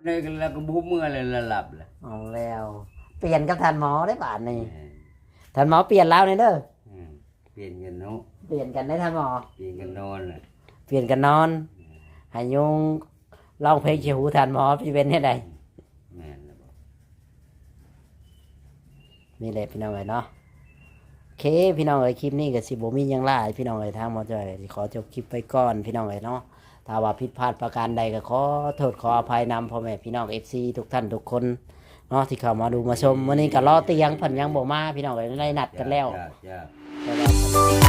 ແລ້ວກໍບໍ່ເມືອແລ້ວ ລະຫຼັບແລ້ວ. ເອົາແລ້ວ ປ່ຽນກັບທ່ານໝໍເດ້ບາດນີ້. ແມ່ນ. ທ່ານໝໍປ່ຽນລາວແດ່ເດີ. ອືມ ປ່ຽນກັນເນາະ. ປ່ຽນກັນເດ້ທ່ານໝໍ. ປ່ຽນກັນນອນແຫຼະ. ປ່ຽນກັນນອນ. ແມ່ນ. ໃຫ້ຍຸງຮ້ອງເພງໃສ່ຫູທ່ານໝໍ ຊິເປັນແນວໃດ? ແມ່ນແລ້ວ. ນີ້ແຫຼະພີ່ນ້ອງເອີຍເນາະ. ໂອເຄ ພີ່ນ້ອງເອີຍ ຄລິບນີ້ກໍຊິບໍ່ມີຫຍັງຫຼາຍພີ່ນ້ອງເອີຍ. ທາງໝໍຈ່ອຍຊິຂໍຈົບຄລິບໄປກ່ອນພີ່ນ້ອງເອີຍເນາະ. ຖ້າວ່າຜິດພາດປະການໃດກໍຂໍໂທດຂໍອະໄພນຳພໍ່ແມ່ພີ່ນ້ອງເອັຟຊີທຸກທ່ານທຸກຄົນເນາະ ທີ່ເຂົ້າມາດູມາຊົມ. ມື້ນີ້ກໍລໍຕຽງເພິ່ນຍັງບໍ່ມາພີ່ນ້ອງເອີຍ ໄດ້ນັດກັນແລ້ວ. ເຈົ້າ ເຈົ້າ ເຈົ້າ.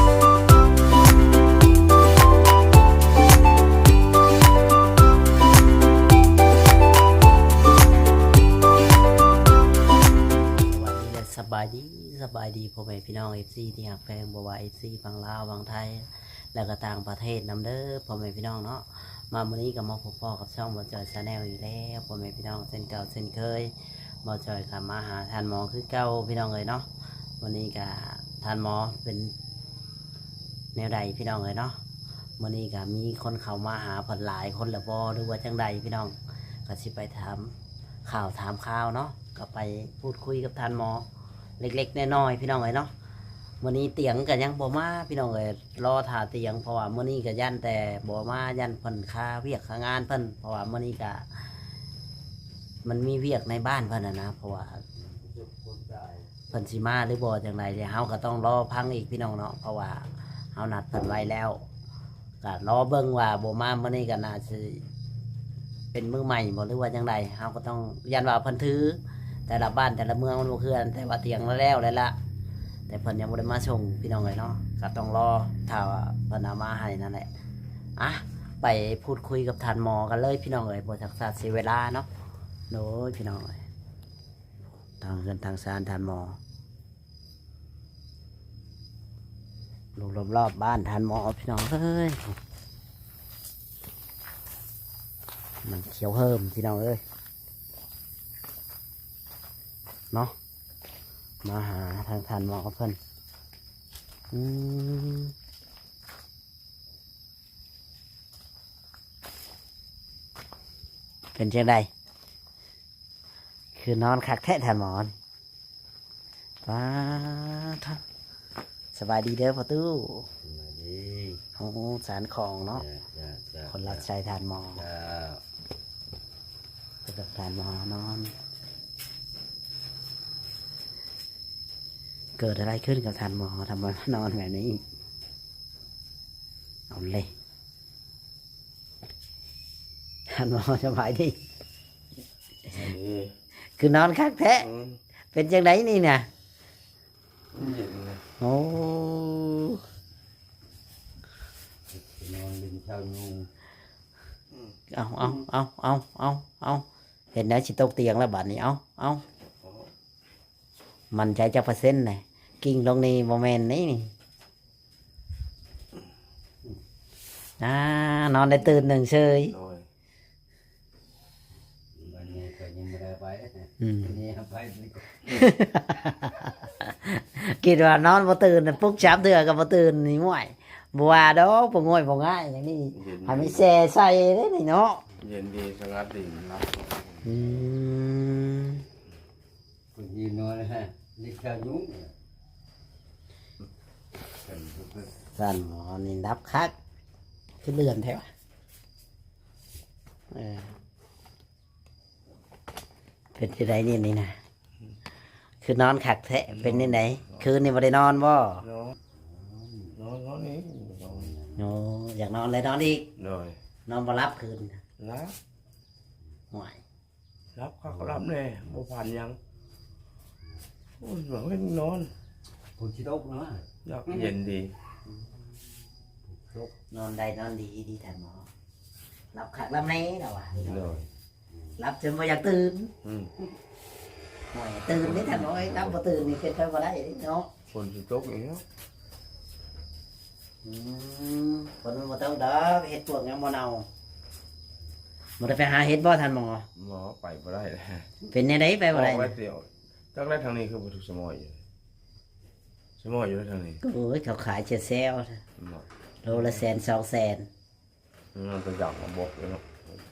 ສະບາຍດີ ສະບາຍດີ ສະບາຍດີພໍ່ແມ່ພີ່ນ້ອງເອັຟຊີທີ່ຮັກແພງ ບໍ່ວ່າເອັຟຊີຝັ່ງລາວ ຝັ່ງໄທ ແລະກໍຕ່າງປະເທດນຳເດີພໍ່ແມ່ພີ່ນ້ອງເນາະ. ມາມື້ນີ້ກໍມາພົບພໍ້ກັບຊ່ອງບ່າວຈ່ອຍແຊນແນວອີກແລ້ວພໍ່ແມ່ພີ່ນ້ອງ ເຊັ່ນເກົ່າເຊັ່ນເຄີຍ. ບ່າວຈ່ອຍກໍມາຫາທ່ານໝໍຄືເກົ່າພີ່ນ້ອງເອີຍເນາະ. ມື້ນີ້ກໍທ່ານໝໍເປັນແນວໃດພີ່ນ້ອງເອີຍເນາະ. ມື້ນີ້ກໍມີຄົນເຂົ້າມາຫາເພິ່ນຫຼາຍຄົນແລ້ວບໍ່ ຫຼືວ່າຈັ່ງໃດພີ່ນ້ອງ ກໍຊິໄປຖາມຂ່າວຖາມຄາວເນາະ. ກໍໄປພູດຄຸຍກັບທ່ານໝໍເລັກໆນ້ອຍໆພີ່ນ້ອງເອີຍເນາະ. ມື້ນີ້ຕຽງກໍຍັງບໍ່ມາພີ່ນ້ອງເອີຍ ລໍຖ້າຕຽງ ເພາະວ່າມື້ນີ້ກໍຢ້ານແຕ່ບໍ່ມາ ຢ້ານເພິ່ນຄາວຽກຄາງານເພິ່ນ ເພາະວ່າມື້ນີ້ກໍມັນມີວຽກໃນບ້ານເພິ່ນຫັ້ນນະ ເພາະວ່າເພິ່ນຊິມາຫຼືບໍ່ຈັ່ງໃດ ແລ້ວເຮົາກໍຕ້ອງລໍຟັງອີກພີ່ນ້ອງເນາະ ເພາະວ່າເຮົານັດເພິ່ນໄວ້ແລ້ວ. ກໍລໍເບິ່ງວ່າບໍ່ມາມື້ນີ້ກໍໜ້າຊິເປັນມື້ໃໝ່ບໍ່ ຫຼືວ່າຈັ່ງໃດ ເຮົາກໍຕ້ອງ ຢ້ານວ່າເພິ່ນຖື ແຕ່ລະບ້ານແຕ່ລະເມືອງມັນບໍ່ຄືກັນ ແຕ່ວ່າຕຽງແລ້ວແລ້ວລະ ແຕ່ເພິ່ນຍັງບໍ່ໄດ້ມາສົ່ງພີ່ນ້ອງເອີຍເນາະ. ກໍຕ້ອງລໍຖ້າວ່າເພິ່ນເອົາມາໃຫ້ນັ້ນແຫຼະ. ອ່ະ ໄປພູດຄຸຍກັບທ່ານໝໍກັນເລີຍພີ່ນ້ອງເອີຍ ບໍ່ຊັກຊ້າເສຍເວລາເນາະ. ໂດຍ ພີ່ນ້ອງເອີຍ ທາງເຮືອນທາງຊານທ່ານໝໍ ຢູ່ລອບໆບ້ານທ່ານໝໍ ພີ່ນ້ອງເອີຍ ມັນຂຽວເຫີມພີ່ນ້ອງເອີຍເນາະ. ມາຫາທາງທ່ານໝໍເພິ່ນ ອືມ ເປັນຈັ່ງໃດ? ຄືນອນຄັກແທ້ທ່ານໝໍ. ປາດໂທ້ ສະບາຍດີເດີພໍ່ຕູ້. ສະບາຍດີ. ໂອ້ ສານຂອງເນາະ. ເຈົ້າ ເຈົ້າ ເຈົ້າ ຄົນຮັບໃຊ້ທ່ານໝໍ. ເຈົ້າ ໄປກັບທ່ານໝໍນອນ. ເກີດອະໄລຂຶ້ນກັບທ່ານໝໍ ທຳໄມມານອນແບບນີ້? ເອົາເລີຍ ທ່ານໝໍສະບາຍດີ. ເອີ ຄືນອນຄັກແທ້. ອືມ ເປັນຈັ່ງໃດນີ້ນະ? ມັນເຢັນນະ. ໂອ້ ນອນເປັນເຊົ້າຍຸງ. ເອົາ ເອົາ ເອົາ ເອົາ ເອົາ ເຮັດແນວຊິຕົກຕຽງແລ້ວບາດນີ້. ເອົາ ເອົາ ເອົາ ໝັ້ນໃຈຈັກເປີເຊັນນະ? ກິ່ງລົງນີ້ບໍ່ແມ່ນນີ້ ນີ້. ອ່າ ນອນໄດ້ຕື່ນໜຶ່ງເຊີຍ. ໂດຍ ບັດນີ້ກໍຍັງບໍ່ໄດ້ໄປ. ອືມ ນີ້ໄປ ຄິດວ່ານອນບໍ່ຕື່ນ ປຸກສາມເທື່ອກໍບໍ່ຕື່ນນີ້. ໂອ້ຍ ບໍ່ວ່າດອກ ບໍ່ງ່ວຍບໍ່ງ່າຍຫຍັງນີ້. ເຢັນດີ ໃຫ້ມັນແຊ່ໃສ່ເດ້ນີ້ເນາະ. ເຢັນດີສະຫງັດດີນະ. ອືມ ຄົນທີ່ນອນນະ ເລັກຊາວຍຸງ. ທ່ານໝໍນີ້ຫຼັບຄັກ ຄືເລື່ອນແທ້ວະ. ເອີ ເປັນຈັ່ງໃດນີ້ ນີ້ນະ? ຄືນອນຄັກແທ້. ເປັນຈັ່ງໃດ ຄືນນີ້ບໍ່ໄດ້ນອນບໍ່? ນອນ ນອນ ນອນນີ້. ໂອ້ ຢາກນອນເລີຍນອນອີກ. ໂດຍ ນອນບໍ່ຫຼັບຄືນ. ຫຼັບ. ໂອ້ຍ ຫຼັບຄັກຫຼັບແນ່ ບໍ່ຝັນຫຍັງ. ໂອ້ຍ ວ່າເຫັນນອນ ຝົນຊິຕົກເນາະ. ຢາກເຢັນດີ. ອືມ ຝົນຊິຕົກ. ນອນໄດ້ນອນດີ ດີແທ້ໝໍ. ຫຼັບຄັກຫຼັບແນ່ລະວ່າ. ໂດຍ ຫຼັບຈົນບໍ່ຢາກຕື່ນ. ອືມ ໂອ້ຍ ຕື່ນເດ້ທ່ານ ໂອ້ຍ ຫຼັບບໍ່ຕື່ນນີ້ເປັນໄປບໍ່ໄດ້ເດ້ເນາະ. ຝົນຊິຕົກອີກແລ້ວ. ອືມ ຝົນມັນບໍ່ຕົກດອກ ເຫັດປວກຍັງບໍ່ເນົ່າ. ບໍ່ໄດ້ໄປຫາເຫັດບໍ່ທ່ານໝໍ? ບໍ່ ໄປບໍ່ໄດ້. ເປັນແນວໃດໄປບໍ່ໄດ້? ອອກໄປທ່ຽວ ຈັກແລ້ວທາງນີ້ຄືບໍ່ຖືກສະໝໍ້ຢູ່. ສະໝໍ້ຢູ່ທາງນີ້. ໂອ້ຍ ເຂົາຂາຍແຊວໆ ບໍ່ ໂລລະແສນສອງແສນ. ມັນກໍຢາກມາບອກເລີຍເນາະ. ໂອ້ໂຫ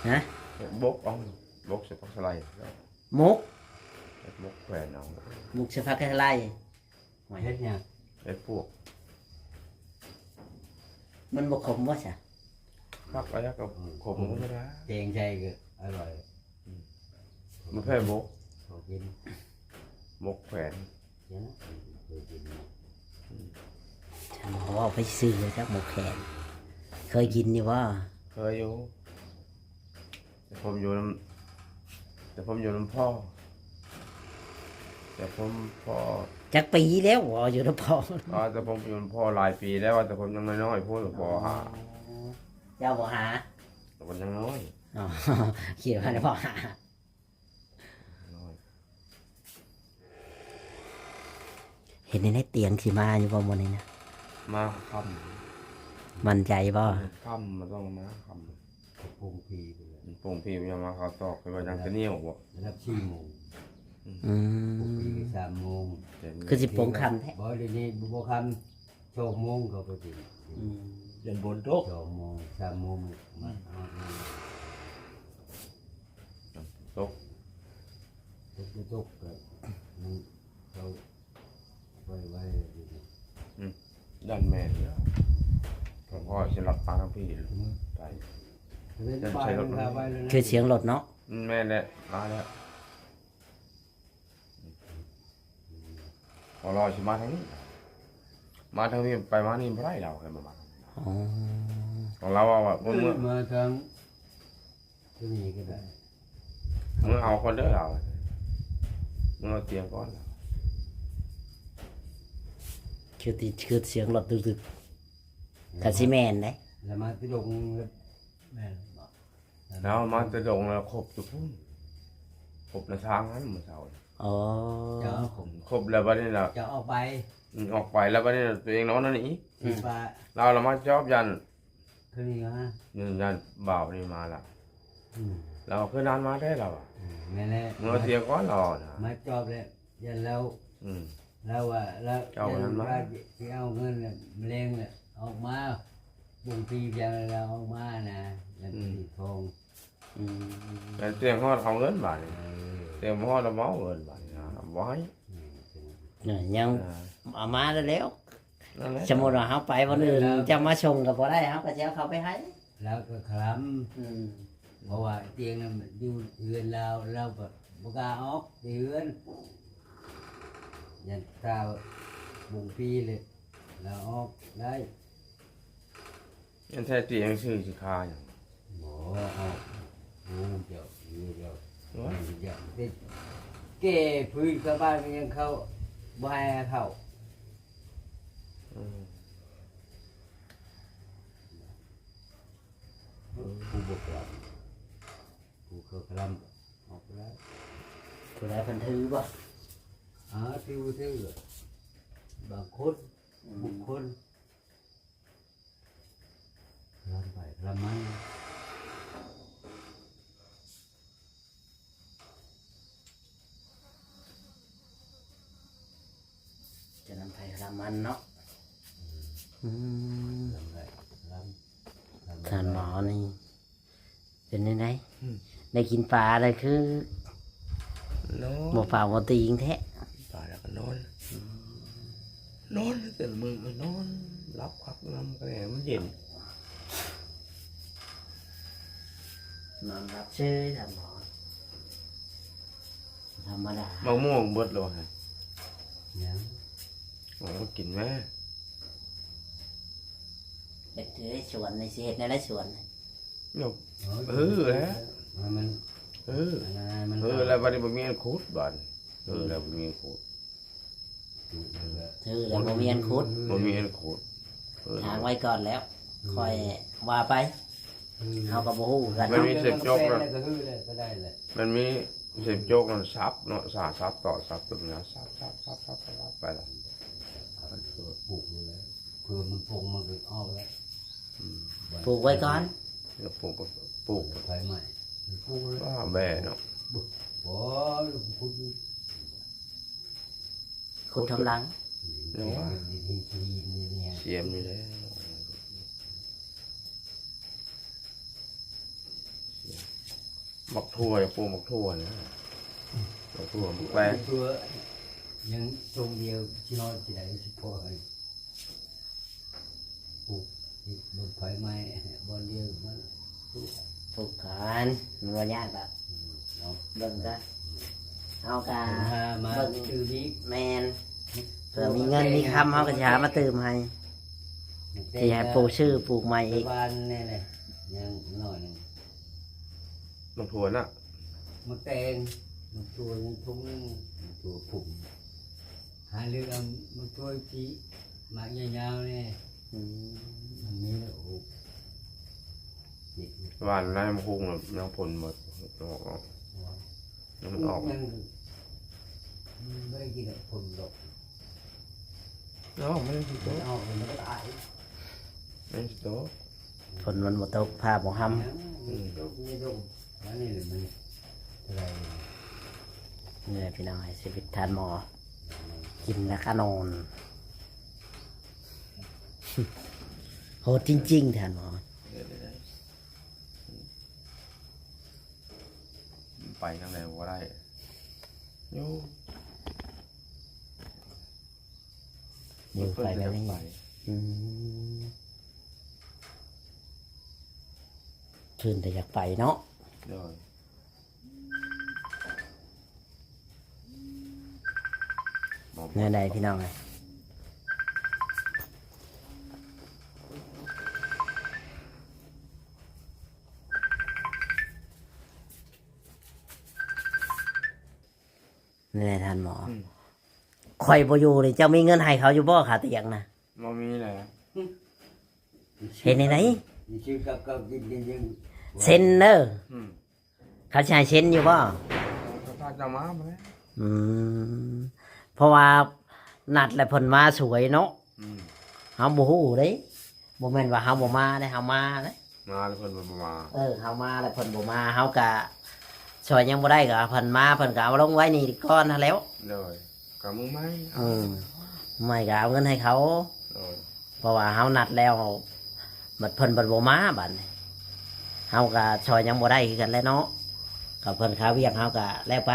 ຮະ? ເຮັດບົກເອົາ ບົກໃສ່ຜັກສະໄລ ໝົກ ເຮັດບົກແຂວນເອົາ ໝົກໃສ່ຜັກສະໄລ ເຮັດຫຍັງ? ເຮັດປວກ ມັນບໍ່ຂົມບໍ່ຊະ? ຜັກອະໄລກໍ ອືມ ຂົມ ອືມ ທຳມະດາ ແກງໃສ່ກໍອະຮ່ອຍ ອືມ ມາແຜ່ບົກ ເຂົາກິນ ບົກແຂວນ ເຈົ້າເຄີຍກິນບໍ່? ອືມ ເວົ້າໄປຊື່ຈັກໝົກແຂນ ເຄີຍກິນຢູ່ບໍ່? ເຄີຍຢູ່ ແຕ່ຜົມຢູ່ນຳ ແຕ່ຜົມຢູ່ນຳພໍ່ ແຕ່ຜົມ ພໍ່ ຈັກປີແລ້ວບໍ່ຢູ່ນຳພໍ່? ອໍ ແຕ່ຜົມຢູ່ນຳພໍ່ຫຼາຍປີແລ້ວ ແຕ່ຜົມຍັງນ້ອຍໆພຸ້ນ ປໍຫາ ອໍ ເຈົ້າບໍ່ຫາ ແຕ່ຜົມຍັງນ້ອຍ ອໍ ຄິດວ່າບໍ່ຫາ ນ້ອຍ ເຮັດໃນຕຽງຊິມາຢູ່ບໍ່ມື້ນີ້ນະ? ມາຄ່ຳ ໝັ້ນໃຈບໍ່? ຄ່ຳ ມັນຕ້ອງມາຄ່ຳ ປົງຜີພຸ້ນແຫຼະ ປົງຜີຍັງມາເຂົ້າຕອກ ຄືວ່າຍັງຈະໜຽວບໍ່? ລະດັບສີ່ໂມງ ອືມ ອືມ ປົງຜີສາມໂມງ ຄືຊິປົງຄ່ຳແທ້ ບໍ່ ດຽວນີ້ບໍ່ຄ່ຳ ສອງໂມງເຂົາກໍຊິ ອືມ ຢ້ານຝົນຕົກ ສອງໂມງ ສາມໂມງ ອືມ ມາຮອດນີ້ ຕົກ ຕົກບໍ່ຕົກກໍມັນ ເຂົາໄວ້ໄວ້ຢູ່ ອືມ ຢ້ານແມ່ນແລ້ວ ເຂົາກໍຊິລັດຕາທາງພີ້ ອືມ ໄປ ຢ້ານໃຊ້ລົດມັນ ຄືສຽງລົດເນາະ ອືມ ແມ່ນແຫຼະ ມາແລ້ວ ບໍ່ລໍຊິມາທາງນີ້ ມາທາງນີ້ ໄປມານີ້ບໍ່ໄດ້ ລາວໃຫ້ມາ ອໍ ລາວວ່າ ເອີ ເມື່ອ ມາທາງ ຕົວນີ້ກໍໄດ້ ເມື່ອເອົາກ່ອນເດີລາວ ເມື່ອເອົາຕຽງກ່ອນ ຄືຕິ ຄືສຽງລົດຕຶກໆ ກະຊິແມ່ນເດ້ ແລ້ວມາແຕ່ດົງ ແມ່ນບໍ່? ລາວມາແຕ່ດົງແລ້ວຄົບຢູ່ພຸ້ນ ຄົບໃນທາງນັ້ນມື້ເຊົ້າ ອໍ ເຈົ້າ ຄົບແລ້ວບັດນີ້ລະ ເຈົ້າອອກໄປ ອືມ ອອກໄປແລ້ວບັດນີ້ລະ ຕົວເອງນອນນັ້ນອີກ ອືມ ລາວລະມາຈອບຢ້ານ ຄືນີ້ຫວາ ນີ້ຢ້ານບ່າວນີ້ມາລະ ອືມ ລາວຄືນານມາແທ້ລາວ ອືມ ແມ່ນແຫຼະ ເມື່ອເສຍກ່ອນລາວນະ ມາຈອບແລ້ວ ຢ້ານລາວ ອືມ ລາວວ່າ ລາວ ເຈົ້ານັ້ນມາ ຢ້ານວ່າຊິເອົາເງິນແລ້ວ ມະເຮັງແລ້ວ ອອກມາ ບົ່ງຕີພຽງແລ້ວອອກມານະ ແລ້ວ ອືມ ຕິດທອງ ອືມ ແຕ່ຕຽງຮອດເອົາເງິນບາດນີ້ ເອີ ຕຽງບໍ່ຮອດລະເອົາເງິນບາດນີ້ນະ ບໍ່ໃຫ້ ອືມ ເອີ ຍັງ ອ່າ ເອົາມາແລ້ວ ນັ້ນແຫຼະ ສົມມຸດວ່າເຮົາໄປບ່ອນອື່ນ ເຈົ້າມາສົ່ງກໍບໍ່ໄດ້ ເຮົາກໍຊິເອົາເຂົ້າໄປໃຫ້ ລາວກໍຄະລຳ ອືມ ເພາະວ່າຕຽງນັ້ນຢູ່ເຮືອນລາວ ລາວກໍບໍ່ກ້າອອກແຕ່ເຮືອນ ຢ້ານຖ້າບົ່ງຕີເລີຍ ລາວອອກໄດ້ ອັນແທ້ຈີ່ຫຍັງຊື່ຊິຄາຫຍັງ? ບໍ່ອອກ ຮູ້ເຈົ້າ ຮູ້ເຈົ້າ ໂອ້ຍ ເຈົ້າຕິດແກ້ພື້ນຊາວບ້ານກໍຍັງເຂົ້າ ບໍ່ໃຫ້ເຂົ້າ ອືມ ຜູ້ບໍ່ກະລຳ ຜູ້ເຂົາກະລຳອອກໄດ້ ຜູ້ໃດເພິ່ນຖືບໍ່? ອາ ຖືບໍ່ຖື ບາງຄົນ ອືມ ບຸກຄົນ ລຳໄປລຳມາ ຈະນຳໄປລຳມັນເນາະ ອືມ ລຳໄປລຳ ລຳ ທ່ານໝໍນີ້ ເປັນແນວໃດ? ອືມ ໄດ້ກິນປາແລ້ວຄື ນອນ ບໍ່ປາກບໍ່ຕີງແທ້ ປາແລ້ວກໍນອນ ອືມ ນອນແຕ່ລະມື້ກໍນອນ ຫຼັບຄັກນຳ ກໍແລ້ວມັນເຢັນ ນອນຫຼັບເຊີຍ ທ່ານໝໍ ທຳມະດາ ໝາກມ່ວງເບິດແລ້ວຫະ? ຍັງ ໂອ້ ກິນແມ້ ເຮັດເລີຍສວນນີ້ ຊິເຮັດແນວໃດສວນນີ້? ເອີ ເອີ ແລ້ວ ມັນ ເອີ ອັນນັ້ນມັນ ເອີ ແລ້ວບັດນີ້ບໍ່ມີອັນຂຸດ ບາດນີ້ ເອີ ແລ້ວບໍ່ມີອັນຂຸດ ຖືແລ້ວບໍ່ມີອັນຂຸດ ບໍ່ມີອັນຂຸດ ເອີ ທາງໄວ້ກ່ອນແລ້ວ ອືມ ຄ່ອຍວ່າໄປ ອືມ ເຮົາກໍບໍ່ຮູ້ຄືກັນ ມັນມີເສບຈົກນະ ກໍຄືແລ້ວ ກໍໄດ້ແຫຼະ ມັນມີເສບຈົກນັ້ນສັບເນາະ ສາ ສັບຕໍ່ ສັບຕົວນີ້ ສັບ ສັບ ສັບ ສັບ ສັບໄປລະ ປູກເລີຍ ເພື່ອມັນປົງມັນກໍອອກແລ້ວ ອືມ ປູກໄວ້ກ່ອນ ແລ້ວປູກ ປູກ ໄຟໄໝ້ ປູກເລີຍ ອ້າ ແບເນາະ ບໍ່ ບໍ່ ຂຸດ ຂຸດທາງຫຼັງ ເນາະ ສຽມນີ້ແຫຼະ ສຽມ ສຽມ ສຽມ ສຽມ ໝາກຖົ່ວ ຢາກປູກໝາກຖົ່ວນະ ໝາກຖົ່ວ ໝາກແຕງ ຖົ່ວ ຍັງຊົງດຽວ ຊິຮອດຊິໃດ ຊິພໍໃຫ້ປູກ ເບິ່ງໄຟໄໝ້ ບ່ອນດຽວມັນ ທຸກ ທຸກການ ມັນບໍ່ຍາກດອກ ອືມ ເນາະ ເບິ່ງກະ ອືມ ເຮົາກະ ຫາມາ ເບິ່ງ ຊື້ອີກ ແມ່ນ ເພື່ອມີເງິນມີຄຳ ເຮົາກະຊິຫາມາຕື່ມໃຫ້ ຊິໃຫ້ປູກ ຊື້ປູກໃໝ່ອີກ ປະມານນີ້ແຫຼະ ຍັງໜ້ອຍໜຶ່ງ ໝາກຖົ່ວນະ ໝາກແຕງ ໝາກຖົ່ວຍັງຖົງໜຶ່ງ ໝາກຖົ່ວພຸ້ງ ຫາເລື່ອງໝາກຖົ່ວທີ່ໝາກຍາວໆນີ້ ອືມ ມັນມີແລ້ວ ໂອ້ ຫວ່ານໃນໝາກຮຸ່ງແລ້ວຍັງຜົນບໍ່ອອກ ຍັງບໍ່ອອກ ມັນບໍ່ໄດ້ກິນຜົນດອກ ເນາະ ມັນຊິຕົກ ມັນອອກ ມັນກໍຕາຍ ມັນຊິຕົກ ຝົນມັນບໍ່ຕົກ ຟ້າບໍ່ຮຳ ອືມ ນີ້ແຫຼະພີ່ນ້ອງ ຊີວິດທ່ານໝໍ ກິນແລ້ວກໍນອນ ໂຫດຈິງໆ ທ່ານໝໍ ໄປທາງໃດບໍ່ໄດ້ ຢູ່ ຢູ່ໄປແບບນີ້ ອືມ ເພິ່ນແຕ່ຢາກໄປເນາະ ໂດຍ ແນວໃດພີ່ນ້ອງເອີຍ ແນວໃດທ່ານໝໍ ອືມ ຂ້ອຍບໍ່ຢູ່ນີ້ ເຈົ້າມີເງິນໃຫ້ເຂົາຢູ່ບໍ່ ຄ່າຕຽງນະ? ບໍ່ມີແຫຼະ ເຮັດແນວໃດ? ຊື້ກັບເຂົ້າກິນຍັງ ເຊັນເດີ ອືມ ເຂົາຊິໃຫ້ເຊັນຢູ່ບໍ່? ເຂົາຈະມາບໍ່ແລ້ວ ອືມ ເພາະວ່ານັດແລ້ວເພິ່ນມາສວຍເນາະ ອືມ ເຮົາບໍ່ຮູ້ເດ້ ບໍ່ແມ່ນວ່າເຮົາບໍ່ມາເດ້ ເຮົາມາເດ້ ມາແລ້ວເພິ່ນບໍ່ມາ ເອີ ເຮົາມາແລ້ວເພິ່ນບໍ່ມາ ເຮົາກະຊ່ອຍຫຍັງບໍ່ໄດ້ ກະເພິ່ນມາ ເພິ່ນກະເອົາລົງໄວ້ນີ້ກ່ອນຫັ້ນແຫຼ້ວ ໂດຍ ກະມື້ໃໝ່ ອືມ ມື້ໃໝ່ກະເອົາເງິນໃຫ້ເຂົາ ໂດຍ ເພາະວ່າເຮົານັດແລ້ວ ບັດເພິ່ນບັດບໍ່ມາ ບັດນີ້ເຮົາກະຊ່ອຍຫຍັງບໍ່ໄດ້ຄືກັນແຫຼະເນາະ ກະເພິ່ນຄາວຽກເຮົາກະແລ້ວໄປ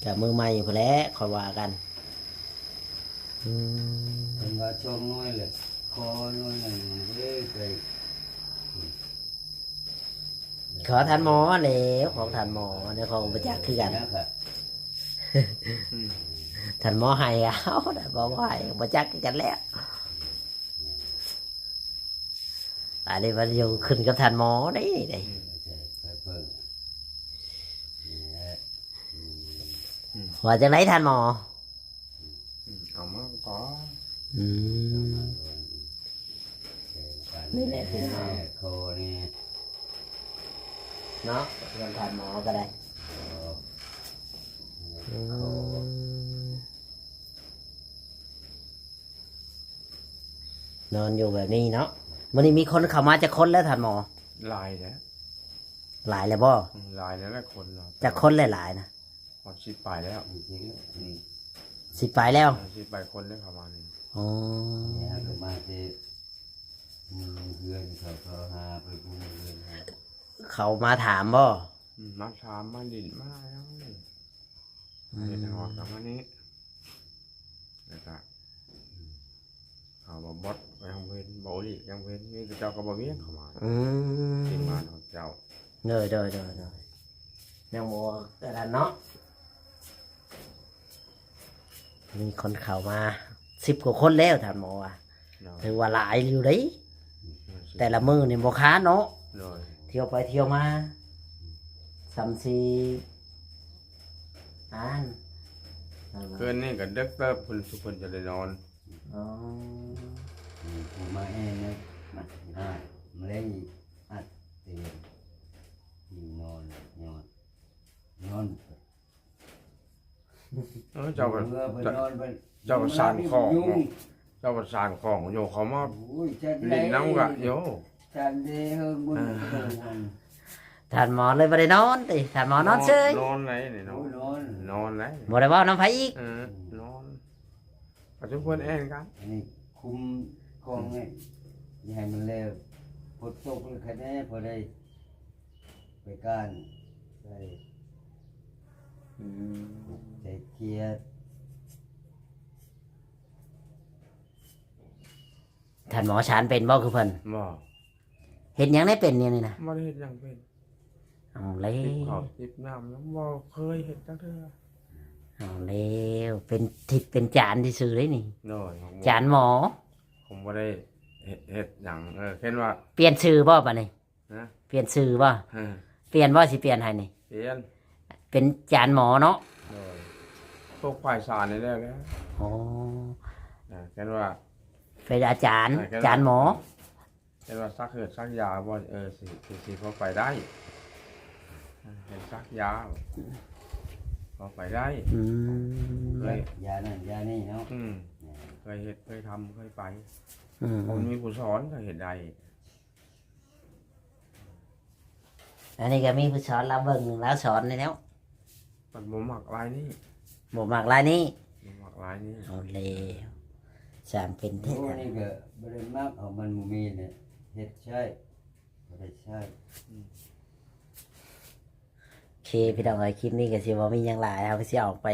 ກະມື້ໃໝ່ພຸ້ນແຫຼະ ຄ່ອຍວ່າກັນ ອືມ ເພິ່ນວ່າຊ່ອງນ້ອຍແຫຼະ ຂໍໜ້ອຍໜຶ່ງເດີ ໄປ ຂໍທ່ານໝໍແຫຼະ ຂອງທ່ານໝໍ ອັນນີ້ຂ້ອຍບໍ່ຈັກຄືກັນ ທ່ານໝໍໃຫ້ເອົາ ທ່ານໝໍບໍ່ໃຫ້ ບໍ່ຈັກຄືກັນແຫຼະ ອັນນີ້ມັນຢູ່ຂຶ້ນກັບທ່ານໝໍເດ້ ອືມ ໄປເບິ່ງ ນີ້ແຫຼະ ອືມ ວ່າຈັ່ງໃດທ່ານໝໍ? ອືມ ເອົາມາກ່ອນ ອືມ ນີ້ແຫຼະ ໂຄນີ້ ເນາະ ເພື່ອນທ່ານໝໍກໍໄດ້ ອືມ ນອນຢູ່ແບບນີ້ເນາະ ມື້ນີ້ມີຄົນເຂົ້າມາຈັກຄົນແລ້ວທ່ານໝໍ? ຫຼາຍແລ້ວ ຫຼາຍແລ້ວບໍ່? ອືມ ຫຼາຍແລ້ວ ຫຼາຍຄົນແລ້ວ ຈັກຄົນແລ້ວຫຼາຍນະ? ຮອດສິບປາຍແລ້ວ ສິບປາຍແລ້ວ ເອີ ສິບປາຍຄົນໄດ້ເຂົ້າມານີ້ ອໍ ແລ້ວກໍມາແຕ່ເຮືອນເຂົາ ເຂົາຫາໄປບຸນເຮືອນ ເຂົາມາຖາມບໍ່? ອືມ ມາຖາມ ມາຫຼິ້ນ ມາຫຍັງນີ້ ອືມ ເຮັດຮອດກັບມານີ້ ແລ້ວກໍ ເຮົາບໍ່ ບໍ່ ຍັງບໍ່ເຫັນ ບໍ່ອີກ ຍັງບໍ່ເຫັນ ມີແຕ່ເຈົ້າກັບບໍ່ວຽງເຂົ້າມາ ອືມ ທີມງານຂອງເຈົ້າ ໂດຍ ໂດຍ ໂດຍ ໂດຍ ຍັງບໍ່ອັນນັ້ນເນາະ ມີຄົນເຂົ້າມາສິບກວ່າຄົນແລ້ວ ທ່ານໝໍວ່າ ໂດຍ ຖືວ່າຫຼາຍຢູ່ເດ້ ອືມ ແຕ່ລະມື້ນີ້ບໍ່ຄານເນາະ ໂດຍ ທ່ຽວໄປທ່ຽວມາ ສ່ຳຊິ ອ່ານ ຄືນນີ້ກໍເດິກເຕີບ ເພິ່ນ ເພິ່ນຈະໄດ້ນອນ ອໍ ອືມ ຜູ້ມາແອນນະ ມາ ມາເລັ່ງອັດເຕີນ ນອນ ນອນ ນອນ ເອີ ເຈົ້າກໍ ເມື່ອເພິ່ນນອນ ເຈົ້າ ເຈົ້າກໍສ້າງຂອງເນາະ ເຈົ້າກໍສ້າງຂອງຢູ່ ເຂົາມາ ໂອ້ຍ ຈັກ ຫຼິ້ນນຳກະ ໂຍ ສັນເດເຮີງບຸນ ເອີ ທ່ານໝໍເລີຍບໍ່ໄດ້ນອນຕິ ທ່ານໝອນອນເຊີຍ ນອນໄດ໋ນີ້ເນາະ ໂອ້ຍ ນອນ ນອນໄດ໋ ບໍ່ໄດ້ເວົ້ານຳໃຜອີກ ເອີ ນອນ ປະຊຸມເພິ່ນແອນກັນ ອັນນີ້ຄຸມຂອງນີ້ ອືມ ຢ່າໃຫ້ມັນແລ້ວ ຝົນຕົກແລ້ວຄະແນ ພໍໄດ້ ໄປກ້ານ ໄປ ອືມ ໃສ່ເກຍ. ທ່ານໝໍ ສານເປັນບໍ່ຄືເພິ່ນ? ບໍ່. ເຮັດຫຍັງໄດ້ເປັນແນວນີ້ນະ? ບໍ່ໄດ້ເຮັດຫຍັງເປັນ. ເອົາແລ້ວ ຕິບເຂົ້າຕິບນ້ຳ ຍັງບໍ່ເຄີຍເຮັດຈັກເທື່ອ. ເອົາແລ້ວ ເປັນທິດເປັນຈານຊື່ໆເດ້ນີ້. ໂດຍ ຂອງ ຈານໝໍ ຂອງບໍ່ໄດ້ເຮັດ ເຮັດຫຍັງ. ເອີ ເຫັນວ່າ ປ່ຽນຊື່ບໍ່ບາດນີ້? ຮະ? ປ່ຽນຊື່ບໍ່? ຮະ? ປ່ຽນບໍ່? ຊິປ່ຽນໃຫ້ນີ້ ປ່ຽນ ເປັນຈານໝໍເນາະ. ໂດຍ ຕົກພາຍສານນີ້ແລ້ວແຫຼະ. ອໍ ເອີ ເຫັນວ່າ ເປັນອາຈານ ເອີ ເຫັນວ່າ ຈານໝໍ ເຫັນວ່າສັກເຫືອດສັກຢາບໍ່? ເອີ ຊິ ຊິ ຊິພໍໄປໄດ້ ເຫັນສັກຢາ ພໍໄປໄດ້. ອືມ ເຄີຍ ຢານັ້ນຢານີ້ເນາະ. ອືມ ເຄີຍເຮັດ ເຄີຍທຳ ເຄີຍໄປ. ອືມ ບໍ່ມີຜູ້ສອນກໍເຮັດໄດ້. ອັນນີ້ກໍມີຜູ້ສອນລາວເບິ່ງ ລາວສອນນີ້ແລ້ວ. ມັນບໍ່ມັກລາຍນີ້ ບໍ່ມັກລາຍນີ້ ບໍ່ມັກລາຍນີ້. ເອົາແລ້ວ ຊ່າງເປັນແທ້. ໂອ້ ນີ້ກໍບໍ່ໄດ້ມັກ ເອົາ ມັນບໍ່ມີແຫຼະ ເຮັດໃຊ້ ບໍ່ໄດ້ໃຊ້. ອືມ ໂອເຄ ພີ່ນ້ອງເອີຍ ຄລິບນີ້ກໍຊິບໍ່ມີຫຍັງຫຼາຍ ເຮົາກໍຊິອອກໄປ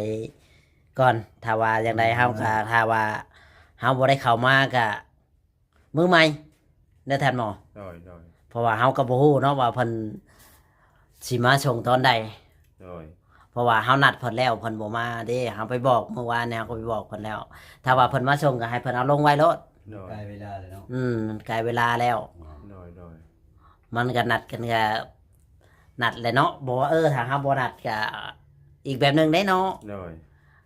ກ່ອນ. ຖ້າວ່າຈັ່ງໃດເຮົາກໍ ອືມ ຖ້າວ່າເຮົາບໍ່ໄດ້ເຂົ້າມາກໍ ມືໃໝ່ເດີທ່ານໝໍ. ໂດຍ ໂດຍ ເພາະວ່າເຮົາກໍບໍ່ຮູ້ເນາະວ່າເພິ່ນຊິມາສົ່ງຕອນໃດ. ໂດຍ ເພາະວ່າເຮົານັດເພິ່ນແລ້ວ ເພິ່ນບໍ່ມາເດ້. ເຮົາໄປບອກ ມື້ວານນີ້ເຮົາກໍໄປບອກເພິ່ນແລ້ວ. ຖ້າວ່າເພິ່ນມາສົ່ງກໍໃຫ້ເພິ່ນເອົາລົງໄວ້ໂລດ. ໂດຍ ໃກ້ເວລາແລ້ວເນາະ. ອືມ ມັນໃກ້ເວລາແລ້ວ. ໂດຍ ໂດຍ ມັນກໍນັດກັນກໍນັດແຫຼະເນາະ. ບໍ່ວ່າ ເອີ ຖ້າເຮົາບໍ່ນັດກໍອີກແບບໜຶ່ງເດ້ເນາະ. ໂດຍ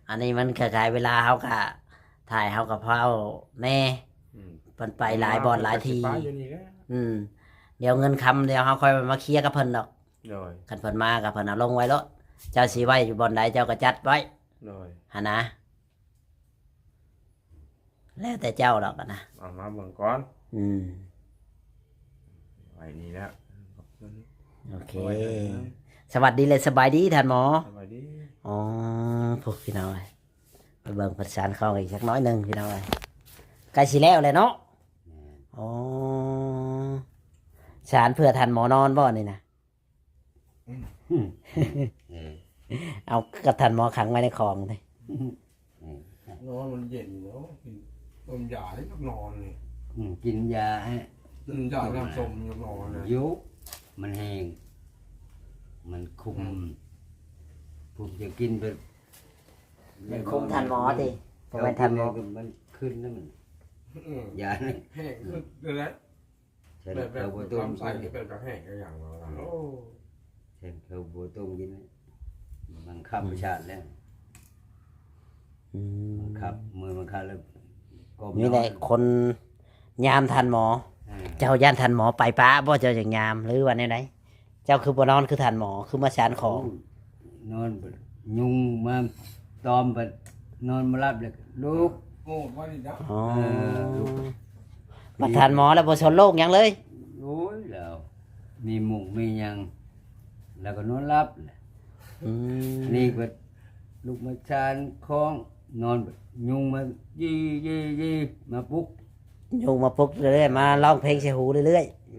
ອັນນີ້ມັນກໍໃກ້ເວລາ ເຮົາກໍ ຖ່າຍເຮົາກໍເຝົ້າແດ່. ອືມ ມັນໄປຫຼາຍບ່ອນຫຼາຍທີ່. ອືມ ດຽວເງິນຄຳ ດຽວເຮົາຄ່ອຍມາເຄຍກັບເພິ່ນດອກ. ໂດຍ ຄັນເພິ່ນມາກໍເພິ່ນເອົາລົງໄວ້ໂລດ. ເຈົ້າຊິໄວ້ຢູ່ບ່ອນໃດ ເຈົ້າກໍຈັດໄວ້. ໂດຍ ຫັ້ນນະ ແລ້ວແຕ່ເຈົ້າດອກນະ. ເອົາມາເບິ່ງກ່ອນ. ອືມ ໄວ້ນີ້ແຫຼະ. ໂອເຄ ສະຫວັດດີ ແລະ ສະບາຍດີທ່ານໝໍ. ສະບາຍດີ. ອໍ ພວກພີ່ນ້ອງເອີຍ ໄປເບິ່ງເພິ່ນສານຂອງອີກຈັກໜ້ອຍໜຶ່ງພີ່ນ້ອງເອີຍ. ໃກ້ຊິແລ້ວແຫຼະເນາະ. ແມ່ນ. ອໍ ສານເພື່ອທ່ານໝໍນອນບໍ່ນີ້ນະ? ອືມ ເອີ ເອົາກັບທ່ານໝໍຂັງໄວ້ໃນຂອງເດ້. ອືມ ນອນມັນເຢັນເນາະ ກິນຕົ້ມຢາໃຫ້ນອນນີ້. ອືມ ກິນຢາໃຫ້ ກິນຢານ້ຳສົ້ມນອນນີ້ ຢູ່ ມັນແຫ້ງ ມັນຄຸມ. ອືມ ຜູ້ຈະກິນໄປ ມັນຄຸມທ່ານໝໍຕິ ບໍ່ແມ່ນທ່ານໝໍ ມັນຂຶ້ນນະ ມັນ ອືມ ຢານີ້ແຫ້ງຂຶ້ນແລ້ວ. ແບບ ແບບເຂົ້າບໍ່ຕົ້ມ ລຳໄສ້ນີ້ເປັນກະແຫ້ງກະຫຍັງເນາະ. ໂອ້ ແທນເຂົ້າບໍ່ຕົ້ມກິນ ມັນຄັບ ອືມ ປະສາດແລ້ວ. ອືມ ມັນຄັບ ມື້ມັນຄັບແລ້ວກໍ ມີແຕ່ຄົນຍາມທ່ານໝໍ. ເອີ ເຈົ້າຢ້ານທ່ານໝໍໄປປະບໍ່? ເຈົ້າຈັ່ງຍາມ ຫຼືວ່າແນວໃດ? ເຈົ້າຄືບໍ່ນອນຄືທ່ານໝໍ ຄືມາສານຂອງ? ໂອ້ ນອນ ຍຸງມາຕອມ ບັດນອນບໍ່ຫຼັບ ແລ້ວລຸກ. ອໍ ເອີ ລຸກ ບັດທ່ານໝໍແລ້ວບໍ່ສົນໂລກຫຍັງເລີຍ. ໂອ້ຍ ແລ້ວມີມຸງມີຫຍັງ ແລ້ວກໍນອນຫຼັບແຫຼະ. ອືມ ນີ້ບັດລຸກມາສານຂອງ ນອນ ຍຸງມາຢີໆໆ ມາປຸກ ຍຸງມາປຸກເລື້ອຍໆ ມາຮ້ອງເພງໃສ່ຫູເລື້ອຍໆ.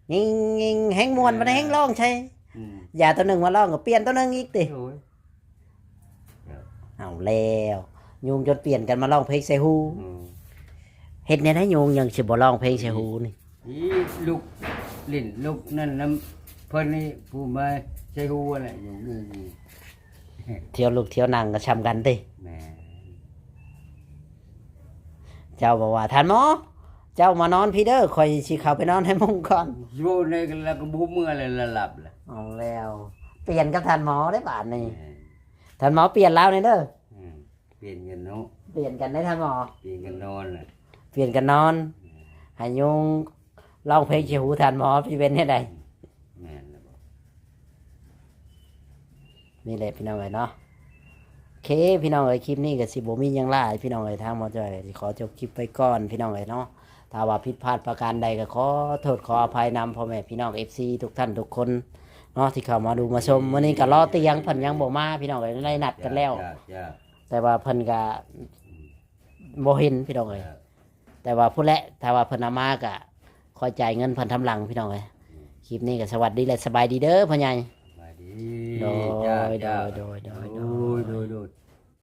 ໂອ້ ຍິງໆ ແຮງມ່ວນ ອືມ ບັດແຮງຮ້ອງໃສ່. ອືມ ຢາຕົວໜຶ່ງມາຮ້ອງກໍປ່ຽນຕົວໜຶ່ງອີກຕິ. ໂອ້ຍ ເອົາແລ້ວ ຍຸງຈົນປ່ຽນກັນມາຮ້ອງເພງໃສ່ຫູ. ອືມ ເຮັດແນວໃດຍຸງຍັງຊິບໍ່ຮ້ອງເພງໃສ່ຫູນີ້? ອີ ລຸກຫຼິ້ນລຸກນັ້ນນຳເພິ່ນນີ້ ຜູ້ມາໃສ່ຫູຫັ້ນແຫຼະ. ຢູ່ນີ້ ທ່ຽວລຸກທ່ຽວນັ່ງກໍຊ່ຳກັນຕິ. ແມ່ນ. ເຈົ້າບອກວ່າ ທ່ານໝໍ ເຈົ້າມານອນພີ້ເດີ ຂ້ອຍຊິເຂົ້າໄປນອນໃນມຸ້ງກ່ອນ. ຢູ່ໃນ ແລ້ວກໍບໍ່ເມືອແລ້ວ ລະຫຼັບແລ້ວ. ເອົາແລ້ວ ປ່ຽນກັບທ່ານໝໍໄດ໋ບາດນີ້. ແມ່ນ. ທ່ານໝໍປ່ຽນລາວແດ່ເດີ. ອືມ ປ່ຽນກັນເນາະ ປ່ຽນກັນໄດ໋ທ່ານໝໍ ປ່ຽນກັນນອນແຫຼະ ປ່ຽນກັນນອນ. ແມ່ນ. ໃຫ້ຍຸງ ຮ້ອງເພງໃສ່ຫູທ່ານໝໍ ຊິເປັນແນວໃດ? ແມ່ນແລ້ວ. ນີ້ແຫຼະພີ່ນ້ອງເອີຍເນາະ. ໂອເຄ ພີ່ນ້ອງເອີຍ ຄລິບນີ້ກໍຊິບໍ່ມີຫຍັງຫຼາຍພີ່ນ້ອງເອີຍ ທາງໝໍຈ້ອຍຊິຂໍຈົບຄລິບໄວ້ກ່ອນພີ່ນ້ອງເອີຍເນາະ. ຖ້າວ່າຜິດພາດປະການໃດກໍຂໍໂທດຂໍອະໄພນຳພໍ່ແມ່ພີ່ນ້ອງເອັຟຊີທຸກທ່ານທຸກຄົນເນາະ ທີ່ເຂົ້າມາດູມາຊົມ. ມື້ນີ້ກໍລໍຕຽງເພິ່ນຍັງບໍ່ມາພີ່ນ້ອງເອີຍ ໄດ້ນັດກັນແລ້ວ ແຕ່ວ່າເພິ່ນກໍ ອືມ ບໍ່ເຫັນພີ່ນ້ອງເອີຍ. ແຕ່ວ່າພຸ້ນແຫຼະ ຖ້າວ່າເພິ່ນເອົາມາກະຄ່ອຍຈ່າຍເງິນເພິ່ນທຳຫຼັງພີ່ນ້ອງເອີຍ. ອືມ ຄ ຄລິບນີ້ກໍສະຫວັດດີ ແລະ ສະບາຍດີເດີພໍ່ໃຫຍ່. ສະບາຍດີ. ໂດຍ ເຈົ້າ ໂດຍ ເຈົ້າ ໂດຍ ໂດຍ ໂດຍ ໂດຍ ໂດຍ ໂດຍ.